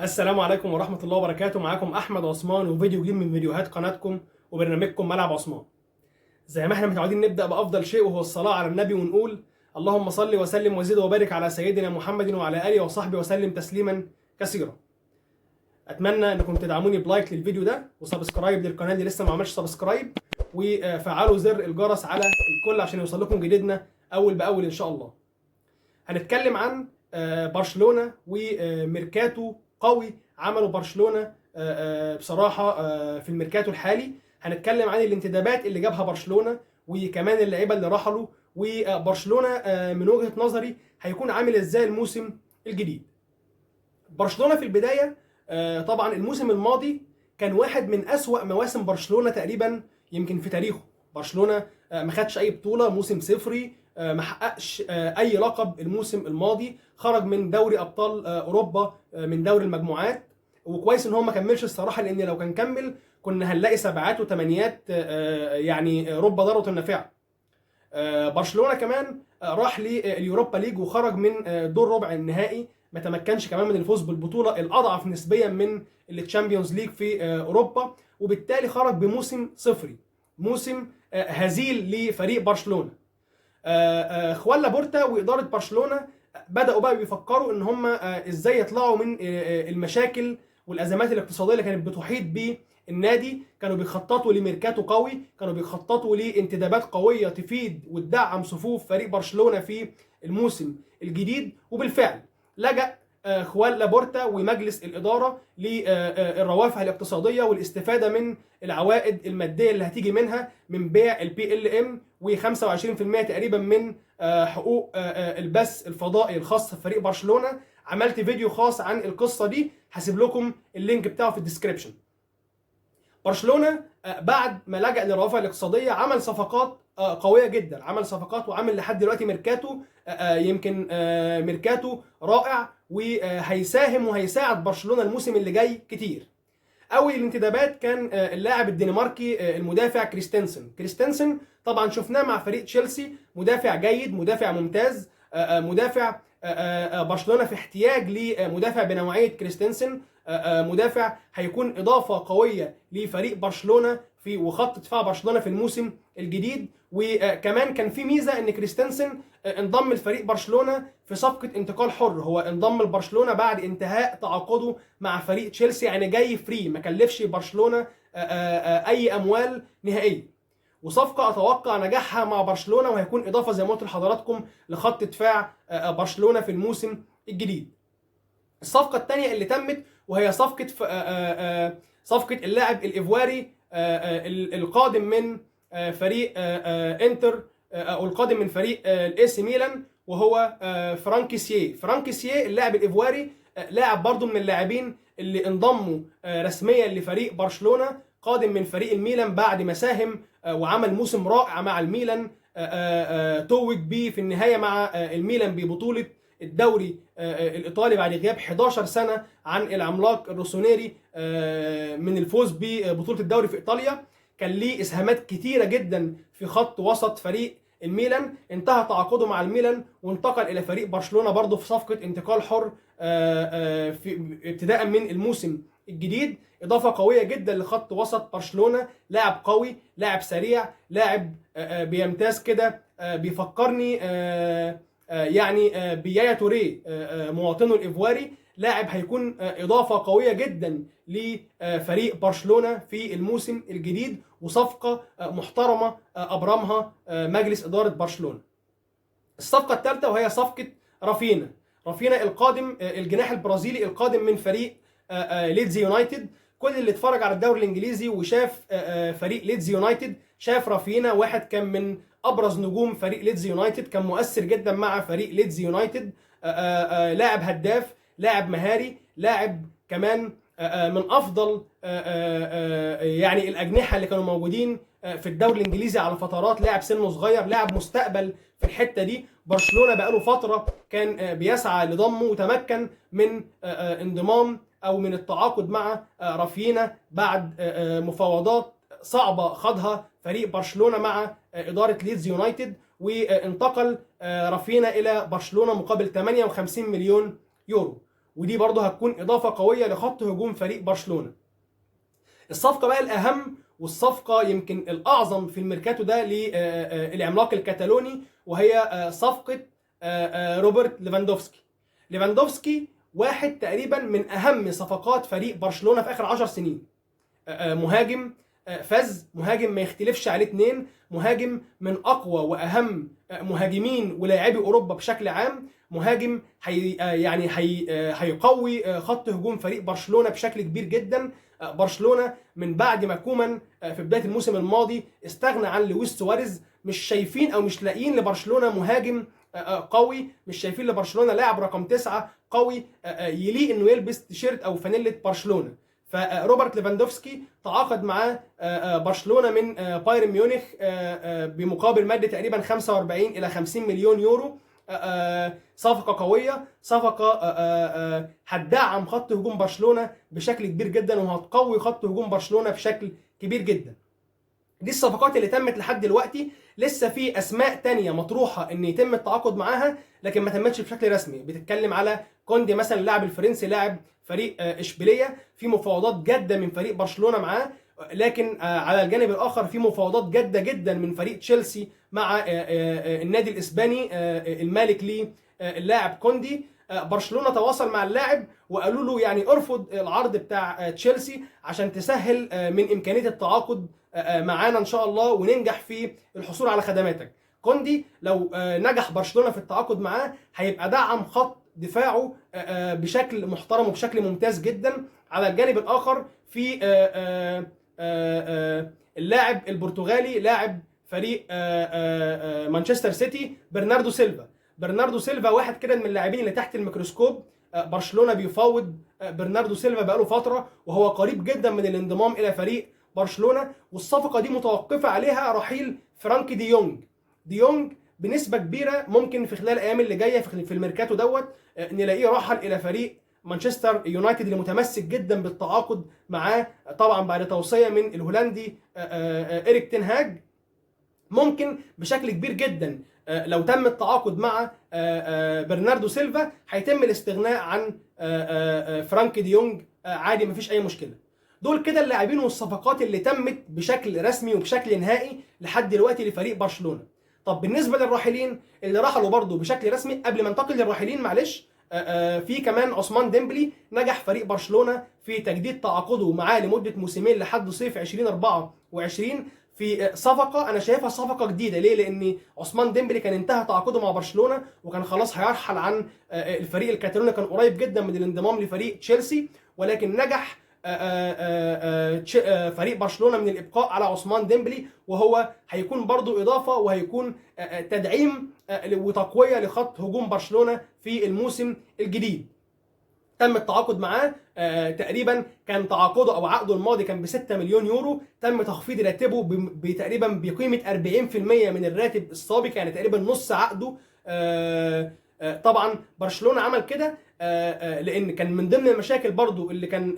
السلام عليكم ورحمة الله وبركاته. معاكم أحمد عثمان وفيديو جديد من فيديوهات قناتكم وبرنامجكم ملعب عثمان. زي ما احنا متعودين نبدأ بأفضل شيء وهو الصلاة على النبي، ونقول اللهم صل وسلم وزد وبارك على سيدنا محمد وعلى آله وصحبه وسلم تسليما كثيرا. أتمنى أنكم تدعموني ب like للفيديو ده و subscribe للقناة اللي لسه ما عملش subscribe، وفعلوا زر الجرس على الكل عشان يوصل لكم جديدنا أول بأول إن شاء الله. هنتكلم عن برشلونة وميركاتو قوي عمله برشلونة بصراحة في الميركاتو الحالي. هنتكلم عن الانتدابات اللي جابها برشلونة وكمان اللعيبة اللي رحلوا، وبرشلونة من وجهة نظري هيكون عامل ازاي الموسم الجديد. برشلونة في البداية طبعا الموسم الماضي كان واحد من أسوأ مواسم برشلونة تقريبا يمكن في تاريخه. برشلونة ما خدش أي بطولة، موسم صفري، ما حققش أي لقب الموسم الماضي، خرج من دوري أبطال أوروبا من دوري المجموعات. وكويس ان هو ما كملش الصراحة، لأن لو كان كمل كنا هنلاقي سبعات وثمانيات، يعني رب ضارة نافعة. برشلونة كمان راح لل Europa League وخرج من دور ربع النهائي، ما تمكنش كمان من الفوز بالبطولة الأضعف نسبيا من ال Champions League في أوروبا، وبالتالي خرج بموسم صفري، موسم هزيل لفريق برشلونة. خوان لابورتا وإدارة برشلونة بدأوا بقى بيفكروا إن هم إزاي يطلعوا من المشاكل والأزمات الاقتصادية اللي كانت بتحيط بالنادي. كانوا بيخططوا لميركاتو قوي، كانوا بيخططوا لانتدابات قوية تفيد وتدعم صفوف فريق برشلونة في الموسم الجديد. وبالفعل لجأ خوان لابورتا ومجلس الإدارة للروافع الاقتصادية والاستفادة من العوائد المادية اللي هتيجي منها من بيع ال PLM و25% تقريبا من حقوق البث الفضائي الخاص بفريق برشلونة. عملت فيديو خاص عن القصة دي، هسيب لكم ال link بتاعه في ال description. برشلونة بعد ما لجأ للروافع الاقتصادية عمل صفقات قوية جدا، عمل صفقات وعمل لحد دلوقتي ميركاتو يمكن ميركاتو رائع وهيساهم وهيساعد برشلونة الموسم اللي جاي كتير. اول الانتدابات كان اللاعب الدنماركي المدافع كريستنسن. كريستنسن طبعا شفناه مع فريق تشيلسي، مدافع جيد، مدافع ممتاز، مدافع برشلونة في احتياج لمدافع بنوعية كريستنسن، مدافع هيكون إضافة قوية لفريق برشلونة في وخط دفاع برشلونة في الموسم الجديد. وكمان كان في ميزة ان كريستنسن انضم لفريق برشلونة في صفقة انتقال حر، هو انضم لبرشلونة بعد انتهاء تعاقده مع فريق تشيلسي، يعني جاي free، ما كلفش برشلونة اي اموال نهائية. وصفقة اتوقع نجاحها مع برشلونة وهيكون اضافة زي ما قلت لحضراتكم لخط دفاع برشلونة في الموسم الجديد. الصفقة الثانية اللي تمت وهي صفقة اللاعب الإيفواري القادم من فريق انتر او القادم من فريق الاي سي ميلان، وهو فرانكيسيه. فرانكيسيه اللاعب الإيفواري لاعب برضو من اللاعبين اللي انضموا رسميا لفريق برشلونة، قادم من فريق الميلان بعد ما ساهم وعمل موسم رائع مع الميلان، توج بيه في النهاية مع الميلان ببطولة الدوري الإيطالي بعد غياب 11 سنة عن العملاق الروسونيري من الفوز ببطولة الدوري في إيطاليا. كان ليه إسهامات كتيرة جدا في خط وسط فريق الميلان. انتهى تعاقده مع الميلان وانتقل إلى فريق برشلونة برضه في صفقة انتقال حر في ابتداء من الموسم الجديد. إضافة قوية جدا لخط وسط برشلونة، لاعب قوي، لاعب سريع، لاعب بيمتاز كده، بيفكرني يعني بيايا توريه مواطنه الإيفواري. لاعب هيكون إضافة قوية جدا لفريق برشلونة في الموسم الجديد، وصفقة محترمة أبرمها مجلس إدارة برشلونة. الصفقة الثالثة وهي صفقة رافينا. رافينا القادم، الجناح البرازيلي القادم من فريق ليدز يونايتد. كل اللي اتفرج على الدوري الانجليزي وشاف فريق ليدز يونايتد شاف رافينا، واحد كان من ابرز نجوم فريق ليدز يونايتد، كان مؤثر جدا مع فريق ليدز يونايتد، لاعب هداف، لاعب مهاري، لاعب كمان من افضل يعني الاجنحة اللي كانوا موجودين في الدوري الانجليزي على فترات. لاعب سنة صغير، لاعب مستقبل في الحتة دي. برشلونة بقاله فترة كان بيسعى لضمه وتمكن من انضمام او من التعاقد مع رافينا بعد مفاوضات صعبة خاضها فريق برشلونة مع ادارة ليدز يونايتد، وانتقل رافينا الى برشلونة مقابل 58 مليون يورو. ودي برضه هتكون اضافه قوية لخط هجوم فريق برشلونة. الصفقة بقى الاهم والصفقه يمكن الاعظم في الميركاتو ده للعملاق الكتالوني، وهي صفقة روبرت ليفاندوفسكي. ليفاندوفسكي واحد تقريبا من اهم صفقات فريق برشلونة في اخر 10 سنين. مهاجم فز، مهاجم ما يختلفش عليه اتنين، مهاجم من اقوى واهم مهاجمين ولاعبي اوروبا بشكل عام، مهاجم هي يعني هي هيقوي خط هجوم فريق برشلونة بشكل كبير جدا. برشلونة من بعد ما كومان في بداية الموسم الماضي استغنى عن لويس سواريز، مش شايفين او مش لاقيين لبرشلونة مهاجم قوي، مش شايفين لبرشلونة لاعب رقم 9 قوي يليق انه يلبس تيشيرت او فانيله برشلونة. فروبرت ليفاندوفسكي تعاقد معاه برشلونة من بايرن ميونخ بمقابل مادي تقريبا 45 الى 50 مليون يورو. صفقة قوية، صفقة هتدعم خط هجوم برشلونة بشكل كبير جدا، وهتقوي خط هجوم برشلونة بشكل كبير جدا. دي الصفقات اللي تمت لحد دلوقتي. لسه في اسماء تانية مطروحة ان يتم التعاقد معاها لكن ما تمتش بشكل رسمي. بتتكلم على كوندي مثلا، اللاعب الفرنسي لاعب فريق اشبيلية، في مفاوضات جاده من فريق برشلونة معاه، لكن على الجانب الاخر في مفاوضات جاده جدا من فريق تشيلسي مع النادي الاسباني المالك للاعب كوندي. برشلونة تواصل مع اللاعب وقالوا له يعني ارفض العرض بتاع تشيلسي عشان تسهل من امكانية التعاقد معانا ان شاء الله وننجح في الحصول على خدماتك. كوندي لو نجح برشلونة في التعاقد معاه هيبقى دعم خط دفاعه بشكل محترم وبشكل ممتاز جدا. على الجانب الاخر في اللاعب البرتغالي لاعب فريق مانشستر سيتي برناردو سيلفا. برناردو سيلفا واحد كده من اللاعبين اللي تحت الميكروسكوب. برشلونة بيفاوض برناردو سيلفا بقاله فترة، وهو قريب جدا من الانضمام الى فريق برشلونة، والصفقة دي متوقفة عليها رحيل فرانك دي يونج. دي يونج بنسبة كبيرة ممكن في خلال الأيام اللي جاية في الميركاتو دوت نلاقيه رحل إلى فريق مانشستر يونايتد اللي متمسك جدا بالتعاقد معاه، طبعا بعد توصية من الهولندي إريك تين هاج. ممكن بشكل كبير جدا لو تم التعاقد مع برناردو سيلفا هيتم الاستغناء عن فرانك دي يونج عادي، مفيش أي مشكلة. دول كده اللاعبين والصفقات اللي تمت بشكل رسمي وبشكل نهائي لحد دلوقتي لفريق برشلونة. طب بالنسبة للراحلين اللي رحلوا برضو بشكل رسمي، قبل ما انتقل للراحلين معلش، في كمان عثمان ديمبلي نجح فريق برشلونة في تجديد تعاقده معاه لمدة موسمين لحد صيف 2024 في صفقة أنا شايفها صفقة جديدة. ليه؟ لأن عثمان ديمبلي كان انتهى تعاقده مع برشلونة وكان خلاص هيرحل عن الفريق الكاتالوني، كان قريب جدا من الانضمام لفريق تشيلسي، ولكن نجح فريق برشلونة من الإبقاء على عثمان ديمبلي، وهو هيكون برضو إضافة وهيكون تدعيم وتقوية لخط هجوم برشلونة في الموسم الجديد. تم التعاقد معاه تقريبا كان تعاقده او عقده الماضي كان ب 6 مليون يورو، تم تخفيض راتبه بتقريبا بقيمة 40% من الراتب السابق، يعني تقريبا نص عقده. طبعا برشلونة عمل كده لان كان من ضمن المشاكل برضو اللي كان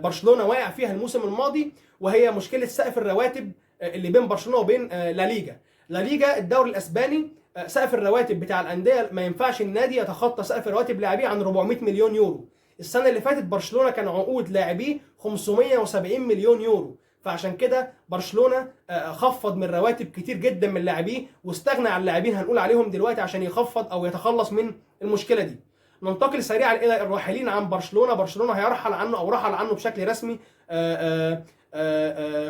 برشلونة واقع فيها الموسم الماضي، وهي مشكلة سقف الرواتب اللي بين برشلونة وبين لا ليجا. لا ليجا الدوري الاسباني سقف الرواتب بتاع الاندية ما ينفعش النادي يتخطى سقف رواتب لاعبيه عن 400 مليون يورو. السنة اللي فاتت برشلونة كان عقود لاعبيه 570 مليون يورو، فعشان كده برشلونة خفض من رواتب كتير جدا من لاعبيه واستغنى عن اللاعبين هنقول عليهم دلوقتي عشان يخفض او يتخلص من المشكلة دي. ننتقل سريعا الى الراحلين عن برشلونة. برشلونة هيرحل عنه او رحل عنه بشكل رسمي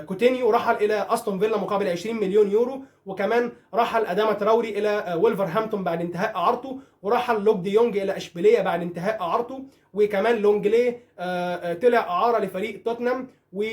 كوتينيو، رحل الى استون فيلا مقابل 20 مليون يورو، وكمان رحل اداما تراوري الى وولفرهامبتون بعد انتهاء اعارته، ورحل لوك دي يونج الى اشبيلية بعد انتهاء اعارته، وكمان لونجلي طلع اعاره لفريق توتنهام، و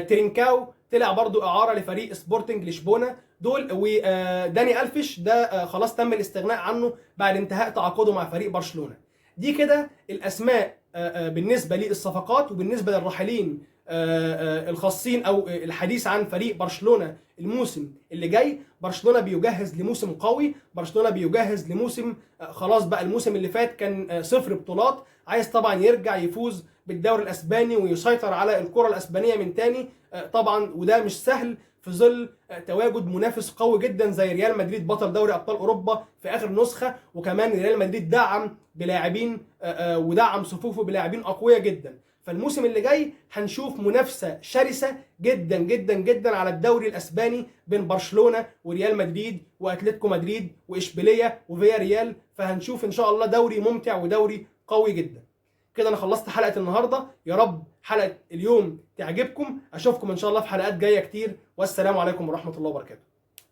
ترينكاو طلع برضو اعاره لفريق سبورتنج لشبونه. دول وداني الفيش ده خلاص تم الاستغناء عنه بعد انتهاء تعاقده مع فريق برشلونة. دي كده الاسماء بالنسبة للصفقات وبالنسبة للراحلين الخاصين او الحديث عن فريق برشلونة الموسم اللي جاي. برشلونة بيجهز لموسم قوي، برشلونة بيجهز لموسم خلاص بقى الموسم اللي فات كان 0 بطولات، عايز طبعا يرجع يفوز بالدوري الاسباني ويسيطر على الكره الاسبانية من تاني طبعا، وده مش سهل. في ظل تواجد منافس قوي جدا زي ريال مدريد بطل دوري ابطال اوروبا في اخر نسخه. وكمان ريال مدريد دعم بلاعبين ودعم صفوفه بلاعبين اقوياء جدا. فالموسم اللي جاي هنشوف منافسه شرسة جدا جدا جدا على الدوري الاسباني بين برشلونة وريال مدريد واتلتيكو مدريد واشبيليه وفيا ريال. فهنشوف ان شاء الله دوري ممتع ودوري قوي جدا. كده انا خلصت حلقة النهارده، يا رب حلقة اليوم تعجبكم. اشوفكم ان شاء الله في حلقات جاية كتير، والسلام عليكم ورحمة الله وبركاته.